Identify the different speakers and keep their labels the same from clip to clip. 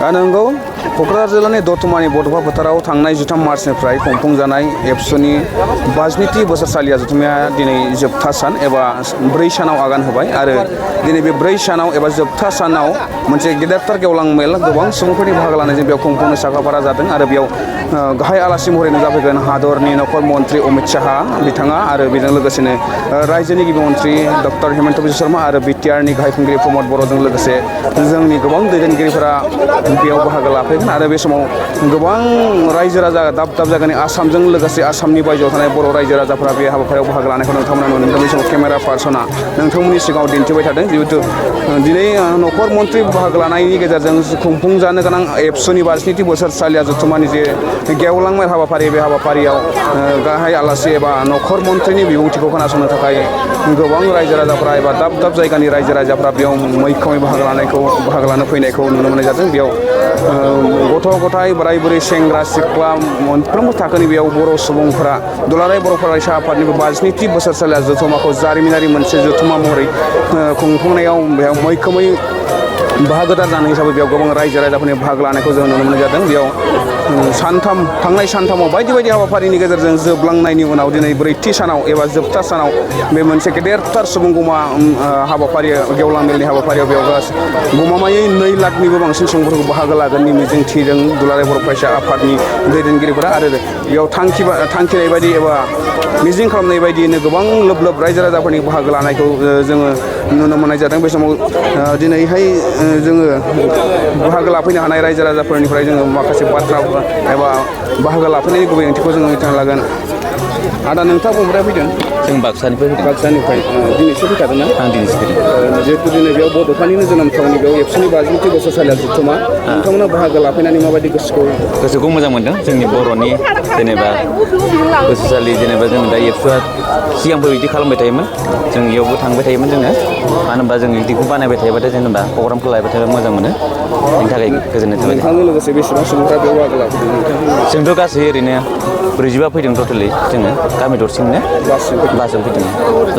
Speaker 1: नंगौ क'क्राझार जिल्लानि दतमानि बड'फा फोथाराव थांनाय 13 मार्चनिफ्राय खुंफुंजानाय एबसुनि 52थि बोसोरसालिया जथुम्माया दिनै जोबथा सान एबा 4 सानाव आगान होबाय आरो दिनै बे 4 सानाव एबा जोबथा सानाव मोनसे गेदेरथार गेवलां मेल गोबां सुबुंफोरनि बाहागो लानायजों बेयाव खुंफुंनो साखाफारा जादों आरो बेयाव गाहाय आलासि महरै नुजाफैगोन हादरनि नखर मन्त्रि अमित शाह बिथाङा आरो बेजों लोगोसेनो रायजोनि गिबि मन्त्रि डक्टर हेमन्त बिश्व शर्मा आरो बिटिआरनि गाहाय खुंगिरि प्रमद बर'जों लोगोसे जोंनि गोबां दैदेनगिरिफोरा बेयाव बाहागो लाफैगोन आरो बे समाव गोबां रायजो राजा दाब दाब जायगानि आसामजों लोगोसे आसामनि बायजोआव थानाय बर' रायजो राजाफोरा बे हाबाफारियाव बाहागो लानायखौ नोंथांमोना नुनो मोनदों। बे समाव केमेरा पार्सना नोंथांमोननि सिगाङाव दिन्थिबाय थादों जिहेतु दिनै नखर मन्त्रि बाहागो लानायनि गेजेरजों खुंफुंजानो गोनां एबसुनि 52थि बोसोरसालिया जथुम्मानि जे गेवलां मेल हाबाफारि बे हाबाफारियाव गाहाय आलासि एबा नखर मन्त्रिनि बिबुंथिखौ खोनासंनो थाखाय गोबां रायजो राजाफोरा एबा दाब दाब जायगानि रायजो राजाफोरा बेयाव मैखोमै बाहागो लानो फैनायखौ नुनो मोननाय जादों। बेयाव गथ' गथाय बोराय बुरै सेंग्रा सिख्ला मोनफ्रोमबो थाखोनि बेयाव बर' सुबुंफोरा दुलाराय बर' फरायसा आफादनि 52थि बोसोरसालिया जथुम्माखौ जारिमिनारि मोनसे जथुम्मा महरै खुंफुंनायाव बेयाव मैखोमै बाहागोदार जानाय हिसाबै बेयाव गोबां रायजो राजाफोरनि बाहागो लानायखौ जों नुनो मोननाय जादों। बेयाव थांनाय सानथामाव बायदि बायदि हाबाफारिनि गेजेरजों जोबलांनायनि उनाव दिनै 4थि सानाव एबा जोबथा सानाव बे मोनसे गेदेरथार सुबुंगमा हाबाफारि गेवलां मेलनि हाबाफारियाव बेयाव गमामायै 2 लाखनिबो बांसिन सुबुंफोरखौ बाहागो लागोननि मिजिंथिदों दुलाराय बर' फरायसा आफादनि दैदेनगिरिफोरा आरो बेयाव थांखिनाय बायदि एबा मिजिं खालामनाय बायदियैनो गोबां लोब लोब रायजो राजाफोरनि बाहागो लानायखौ जोङो नुनो मोननाय जादों। बे समाव दिनैहाय जोङो बाहागो लाफैनो हानाय रायजो राजाफोरनिफ्राय जोङो माखासे बाथ्रा एबा बाहागो लाफैनायनि गुबै ओंथिखौ जोङो मिथिना लागोन। आदा नोंथाङा बबेनिफ्राय फैदों?
Speaker 2: जों बाक्सानिफ्राय
Speaker 1: दिनैसो फैखादों ना?
Speaker 2: आं दिनैसो फैदों।
Speaker 1: जिहेतु दिनै बेयाव बड'फानिनो जोनोम थावनि बेयाव एबसुनि 52थि बोसोरसालिया जथुम्मा नोंथांमोना बाहागो लाफैनानै माबायदि
Speaker 2: गोसोखौ मोजां मोनदों। जोंनि बर'नि जेनेबा बोसोरसालि जेनेबा जों दा एबसुआ सिगांबो बिदि खालामबाय थायोमोन, जों इयावबो थांबाय थायोमोन जोङो। मानो होनबा जों बिदिखौ बानायबाय थायोबाथाय जेनेबा प्रग्रामखौ लायबाय थायोबा मोजां मोनो, बेनि थाखाय गोजोननाय थाबाय।
Speaker 1: नोंथांजों लोगोसे बेसेबां सुबुंफ्रा बेयाव बाहागो लाफैदों?
Speaker 2: जोंथ' गासै ओरैनो 45 फैदों टटेलि जोङो गामि दरसेनिनो बासजों फैदों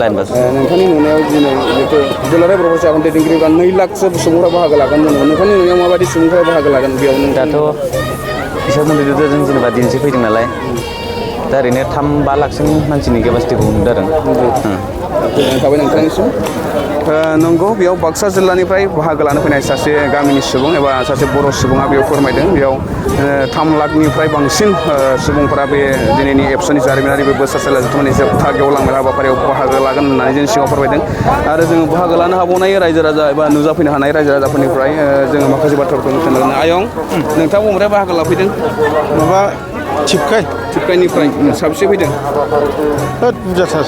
Speaker 2: लाइन बास।
Speaker 1: नोंथांनि नुनायाव दिनै जिहेतु दुलाराय बर' फरायसा आफादनि दैदेनगिरिफ्रा 2 लाखसो सुबुंफ्रा बाहागो लागोन होनदों। नोंथांनि नुनायाव माबायदि सुबुंफ्रा बाहागो लागोन बेयाव?
Speaker 2: दाथ' हिसाब मथेथ' जों जेनेबा दिनैसो फैदों नालाय दा ओरैनो 3-5 लाखसोनि मानसिनि केपासिटिखौ नुदों आरो।
Speaker 1: गोजोननाय थाबाय नोंथांनिसिम। नंगौ बेयाव बाक्सा जिल्लानिफ्राय बाहागो लानो फैनाय सासे गामिनि सुबुं एबा सासे बर' सुबुङा बेयाव फोरमायदों बेयाव 3 लाखनिफ्राय बांसिन सुबुंफोरा बे दिनैनि एबसुनि जारिमिनारि बे बोसोरसालिया जथुम्मानि जोबथा गेवलां मेल हाबाफारियाव बाहागो लागोन होननानै जोंनि सिगाङाव फोरमायदों आरो जोङो बाहागो लानो हाबावनाय रायजो राजा एबा नुजाफैनो हानाय रायजो राजाफोरनिफ्राय जोङो माखासे बाथ्राफोरखौ मिथिनो लागोन। आयं नोंथाङा बबेनिफ्राय बाहागो लाफैदों?
Speaker 3: माबा थिपकाइनिफ्राय
Speaker 1: साबेसे फैदों?
Speaker 3: बुरजाथार।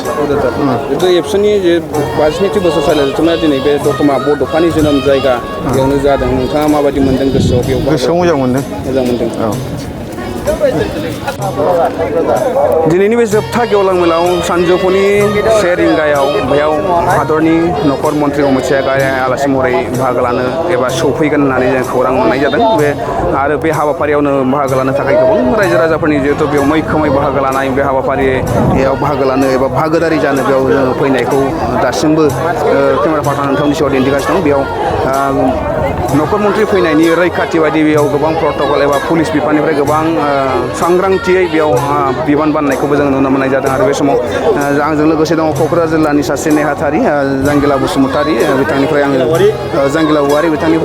Speaker 1: जितु एबसुनि जे 52थि बोसोरसालिया जथुम्माया दिनै बे दतमा बड'फानि जोनोम जायगा बेयावनो जादों। नोंथाङा माबायदि मोनदों गोसोआव?
Speaker 3: गोसोआव मोजां मोनदों।
Speaker 1: औ। दिनैनि बे जोबथा गेवलां मेलाव सानजौफुनि 1 रिंगायाव बेयाव हादरनि नखर मन्त्रि अमित शाहआ गाहाय आलासि महरै बाहागो लानो एबा सौफैगोन होननानै जों खौरां मोननाय जादों। आरो बे हाबाफारियावनो बाहागो लानो थाखाय गोबां रायजो राजाफोरनि जिहेतु बेयाव मैखोमै बाहागो लानाय बे हाबाफारियाव बाहागो लानो एबा बाहागोदारि जानो बेयाव जोङो फैनायखौ दासिमबो केमेरा पार्सना नोंथांनि सिगाङाव दिन्थिगासिनो दं। बेयाव नखर मन्त्रि फैनायनि रैखाथि बायदि बेयाव गोबां प्रट'कल एबा पुलिस बिफाननिफ्राय गोबां सांग्रांथियै बेयाव बिबान बाननायखौबो जों नुनो मोननाय जादों। आरो बे समाव आंजों लोगोसे दङ क'क्राझार जिल्लानि सासे नेहाथारि जांगिला बसुमतारी बिथांनिफ्राय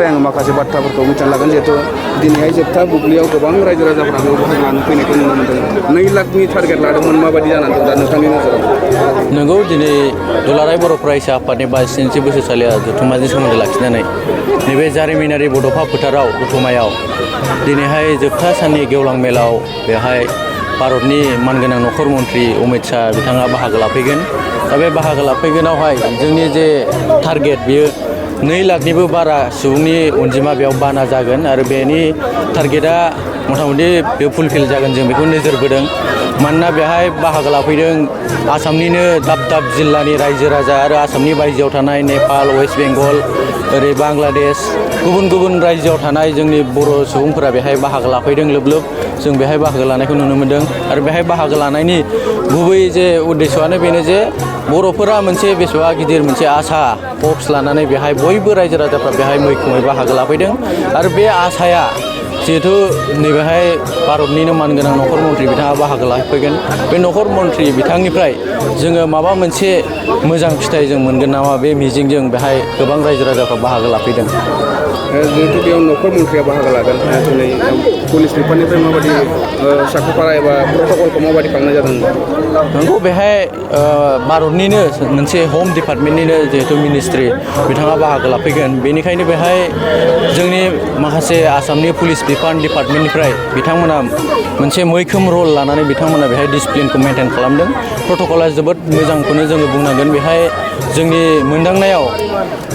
Speaker 1: आङो माखासे बाथ्राफोरखौ मिथिना लागोन। जिहेतु दिनैहाय जोबथा बुब्लियाव गोबां रायजो राजाफोरा बेयाव बाहागो लानो फैनायखौ नुनो मोनदों। 2 लाखनि टारगेट लादोंमोन, माबायदि जानानै दं दा नोंथांनि नोजोराव?
Speaker 4: नंगौ, दिनै दुलाराय बर' फरायसा आफादनि 52थि बोसोरसालिया जथुम्माजों सोमोन्दो लाखिनानै नैबे जारिमिनारि बड'फा फोथाराव दतमायाव दिनैहाय जोबथा साननि गेवलां मेलाव बेहाय भारतनि मानगोनां नखर मन्त्रि अमित शाह बिथाङा बाहागो लाफैगोन। दा बे बाहागो लाफैगोनावहाय जोंनि जे टारगेट बेयो 2 लाखनिबो बारा सुबुंनि अनजिमा बेयाव बाना जागोन आरो बेनि टारगेटआ मथा-मथि बे फुलफिल जागोन जों बेखौ नोजोर बोदों। मानोना बेहाय बाहागो लाफैदों आसामनिनो दाब दाब जिल्लानि रायजो राजा आरो आसामनि बायजोआव थानाय नेपाल, वेस्ट बेंगल, ओरै बांलादेश, गुबुन गुबुन रायजोआव थानाय जोंनि बर' सुबुंफोरा बेहाय बाहागो लाफैदों लोब लोब। जों बेहाय बाहागो लानायखौ नुनो मोनदों आरो बेहाय बाहागो लानायनि गुबै जे उद्देश्यआनो बेनो जे बर'फोरा मोनसे बेसेबा गिदिर मोनसे आसा हप्स लानानै बेहाय बयबो रायजो राजाफ्रा बेहाय मैखोमै बाहागो लाफैदों आरो बे आसाया जिहेथु नैबेहाय भारतनिनो मानगोनां नखर मन्थ्रि बिथाङा बाहागो लाफैगोन बे नखर मन्थ्रि बिथांनिफ्राय जोङो माबा मोनसे मोजां फिथाइ जों मोनगोन नामा बे मिजिंजों बेहाय गोबां रायजो राजाफ्रा बाहागो लाफैदों।
Speaker 1: जिहेतु बेयाव नखर मन्थ्रिया बाहागो लागोन दिनै पुलिस बिफाननिफ्राय माबायदि साखाफारा एबा प्रट'कलखौ माबायदि खालामनाय जादों?
Speaker 4: नंगौ बेहाय भारतनिनो मोनसे हम डिपार्टमेन्टनिनो जिहेतु मिनिस्ट्रि बिथाङा बाहागो लाफैगोन बेनिखायनो बेहाय जोंनि माखासे आसामनि पुलिस बिफान डिपार्टमेन्टनिफ्राय बिथांमोना मोनसे मैखोम रल लानानै बिथांमोना बेहाय डिसिप्लिनखौ मेनटेन खालामदों। प्रट'कला जोबोद मोजांखौनो जोङो बुंनांगोन। बेहाय जोंनि मोनदांनायाव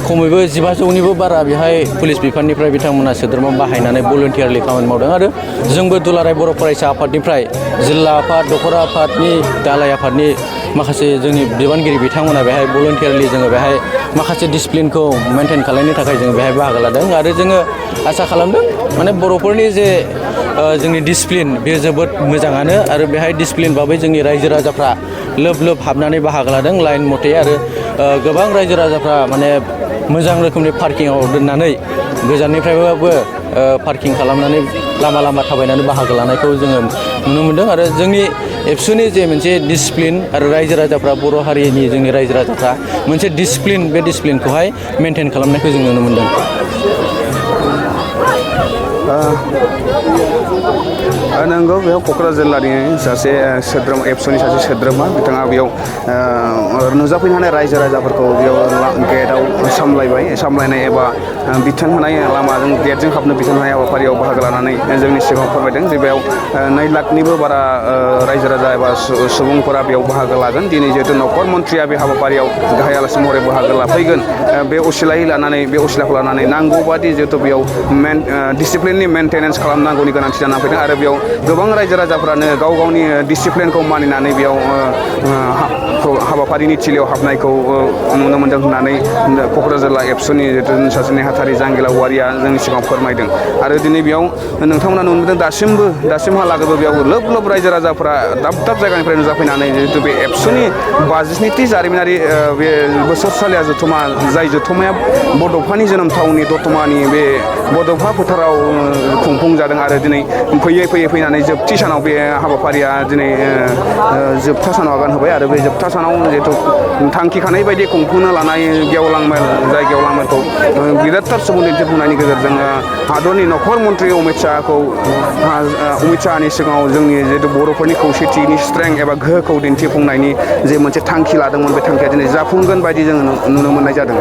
Speaker 4: खमैबो 1500निबो बारा बेहाय पुलिस बिफाननिफ्राय बिथांमोना सोद्रोमा बाहायनानै भलन्टियारलि खामानि मावदों आरो जोंबो दुलाराय बर' फरायसा आफादनिफ्राय जिल्ला आफाद दखरा आफादनि दालाय आफादनि माखासे जोंनि बिबानगिरि बिथांमोना बेहाय भलन्टियारलि जोङो बेहाय माखासे डिसिप्लिनखौ मेनटेन खालामनो थाखाय जोङो बेहाय बाहागो लादों आरो जोङो आसा खालामदों माने बर'फोरनि जे जोंनि डिसिप्लिन बेयो जोबोद मोजाङानो आरो बेहाय डिसिप्लिन बाबै जोंनि रायजो राजाफ्रा लोब लोब हाबनानै बाहागो लादों लाइन मथे आरो गोबां रायजो राजाफ्रा माने मोजां रोखोमनि पार्किंआव दोननानै गोजाननिफ्रायबाबो पार्किं खालामनानै लामा लामा थाबायनानै बाहागो लानायखौ जोङो नुनो मोनदों आरो जोंनि एबसुनि जे मोनसे डिसिप्लिन आरो रायजो राजाफ्रा बर' हारिनि जोंनि रायजो राजाफ्रा मोनसे डिसिप्लिन बे डिसिप्लिनखौहाय मेनटेन खालामनायखौ जों नुनो मोनदों।
Speaker 1: नंगौ बेयाव क'क्राझार जिल्लानि सासे सोद्रोमा एबसुनि सासे सोद्रोमा बिथाङा बेयाव नुजाफैनो हानाय रायजो राजाफोरखौ बेयाव गेटआव सामलायनाय एबा बिथोन होनाय लामाजों गेटजों हाबनो बिथोन होनाय हाबाफारियाव बाहागो लानानै जोंनि सिगाङाव फोरमायदों जे बेयाव 2 लाखनिबो बारा रायजो राजा एबा सुबुंफोरा बेयाव बाहागो लागोन। दिनै जिहेतु नखर मन्थ्रिया बे हाबाफारियाव गाहाय आलासि महरै बाहागो लाफैगोन बे असिलाखौ लानानै नांगौ बादि जिहेतु बेयाव डिसिप्लिननि मेनटेनेन्स खालामनांगौनि गोनांथि जानानै फैदों आरो बेयाव गोबां रायजो राजाफ्रानो गाव गावनि डिसिप्लिनखौ मानिनानै बेयाव हाबाफारिनि थिलियाव हाबनायखौ नुनो मोन्दों होननानै क'क्राझार जिल्ला एबसुनि जिहेतु सासे नेहाथारि जांगिला औवारिया जोंनि सिगाङाव फोरमायदों आरो दिनै बेयाव नोंथांमोना नुनो मोन्दों दासिमहालागैबो बेयाव लोब लोब रायजो राजाफ्रा दाब दाब जायगानिफ्राय नुजाफैनानै जिहेतु बे एबसुनि 52थि जारिमिनारि बे बोसोरसालिया जथुमा जाय जथुमाया बड'फानि जोनोम थावनि दतमानि बे बड'फा फोथाराव खुंफुंजादों आरो दिनै फैयै फैनानै जोबथि सानाव बे हाबाफारिया दिनै जोबथा सानाव आगान होबाय आरो बे जोबथा सानाव जिहेतु थांखिखानाय बायदि खुंफुंनो लानाय गेवलां मेलखौ गिदिरथार सुबुं दिन्थिफुंनायनि गेजेरजों हादरनि नखर मन्थ्रि अमित शाहनि सिगाङाव जोंनि जिहेतु बर'फोरनि खौसेथिनि स्ट्रेंथ एबा गोहोखौ दिन्थिफुंनायनि जे मोनसे थांखि लादोंमोन बे थांखिया दिनै जाफुंगोन बायदि जोङो नुनो मोननाय जादों।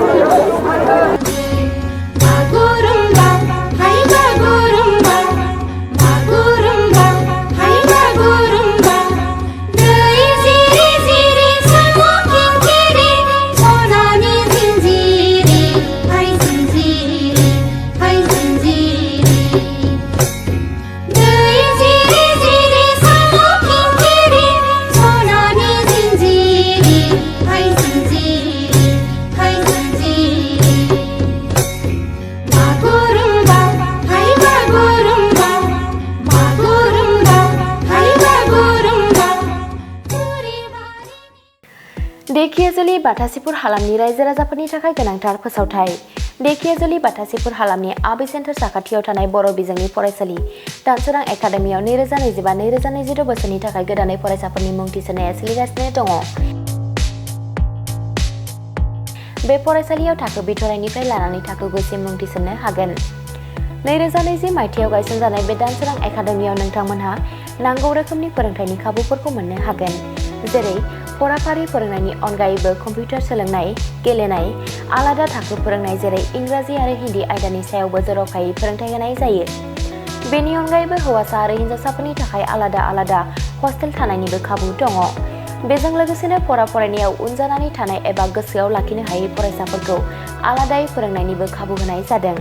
Speaker 5: धेकियाजुलि बाथासिपुर हालामनि रायजो राजाफोरनि थाखाय गोनांथार फोसावथाय। धेकियाजुलि बाथासिपुर हालामनि आबै सेन्टार साखाथियाव थानाय बर' बिजोंनि फरायसालि दानसोरां एकाडेमियाव 2025-2026 बोसोरनि थाखाय गोदानै फरायसाफोरनि मुं थिसननाया सोलिगासिनो दङ। बे फरायसालियाव थाखो बिथराइनिफ्राय लानानै थाखो 9सिम मुं थिसननो हागोन। 2020 मायथाइयाव गायसनजानाय बे दानसोरां एकाडेमियाव नोंथांमोनहा नांगौ रोखोमनि फोरोंथायनि खाबुफोरखौ मोननो हागोन, जेरै फराफारि फोरोंनायनि अनगायैबो कम्पिउटार सोलोंनाय, गेलेनाय, आलादा थाखो फोरोंनाय जेरै इंराजि आरो हिन्दी आयदानि सायावबो जर'खायै फोरोंथाय होनाय जायो। बेनि अनगायैबो हौवासा आरो हिन्जावसाफोरनि थाखाय आलादा हस्टेल थानायनिबो खाबु दङ। बेजों लोगोसेनो फरायनायाव उन जानानै थानाय एबा गोसोआव लाखिनो हायै फरायसाफोरखौ आलादायै फोरोंनायनिबो खाबु होनाय जादों।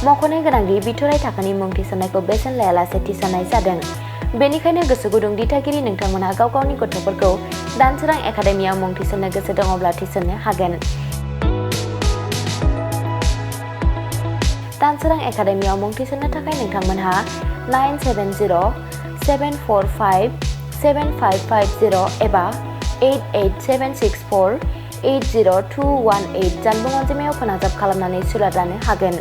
Speaker 5: मख'नो गोनांदि बिथराइ थाखोनि मुं थिसननायखौ बेसेन लायालासे थिसननाय जादों। बेनिखायनो गोसो गुदुं दिथागिरि नोंथांमोनहा गाव गावनि गथ'फोरखौ दानसोरां एकाडेमियाव मुं थिसननो गोसो दङब्ला थिसननो हागोन। दानसोरां एकाडेमियाव मुं थिसननो थाखाय नोंथांमोनहा 9707 7457550 एबा 88764802118 जानबुं अनजिमायाव फोनांजाब खालामनानै सुलाद लानो हागोन।